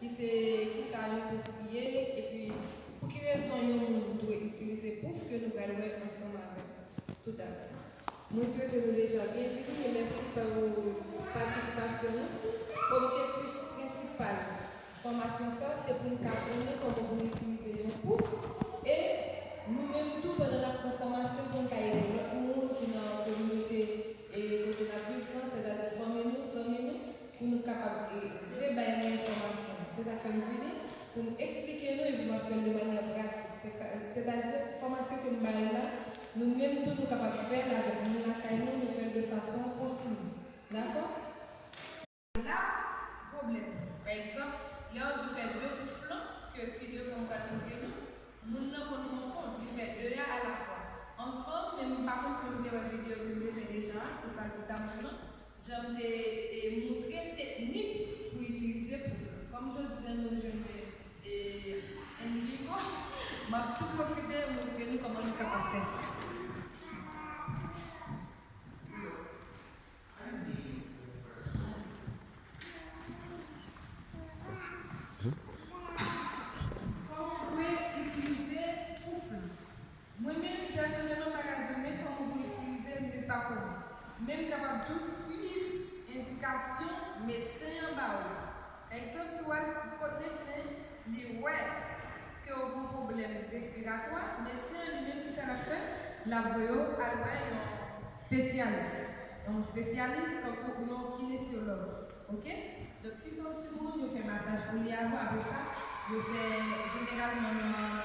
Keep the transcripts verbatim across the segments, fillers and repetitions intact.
ki se kisa yon pouf ye, epi pou ki rezon yon moun dwe itilize pouf ke nou pral wè ansanm avèk toutalè. Mwen swete nou deja byenvini e mèsi pou patisipasyon nou. Objektif prensipal fòmasyon sa se pou n ka konnen kòman pou n itilize yon pouf e nou menm tou pandan n ap pran fòmasyon pou n ka ede lòt moun ki nan kominote e kote n ap viv lan, sètadi fanmi nou, zanmi nou, pou nou kapab e, rebay nou enfòmasyon. Se sa fè m vini pou m eksplike nou epi m ap fè l de manyè pratik. Se ka- Sètadi fòmasyon ke m bay la, nou menm tou nou kapab fè l avèk moun lakay nou, nou fè l de fason kontini. Dakò? La pwoblèm. Pa egzanp, lè yo di fè de pouf lan, ke pi devan m pral montre nou, moun nan konn konfonn, li fè de a alafwa. Ansanm, men m pa konn si nou te wè videyo ke m te fè deja a, se sa l ta mwen nan. Jan m te e, montre teknik pou itilize pouf lan. Kòm jodi a nou jwenn e, en vivo, m ap tou pwofite montre nou kòman nou kapab fè sa. Kòman w dwe itilize pouf lan? Mwen menm, pèsonèlman, m pa ka di w men kòman pou itilize l, men pa kòman. Men m kapab tou swiv endikasyon medsen an ba ou la. Pa egzanp, si w al kot medsen, li wè ke w gen pwoblèm respiratwa, medsen an li menm, kisa l ap fè? L ap voye w al wè yon espesyalis. Yon espesyalis, tankou yon kinesyològ. Oke? Donk, si se yon timoun, yo fè masaj pou li avan, apre sa, yo fè jeneralman nan,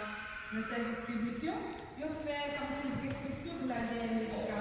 nan sèvis piblik yo, yo fè kòmsi preskripsyon pou l al genyen medikaman.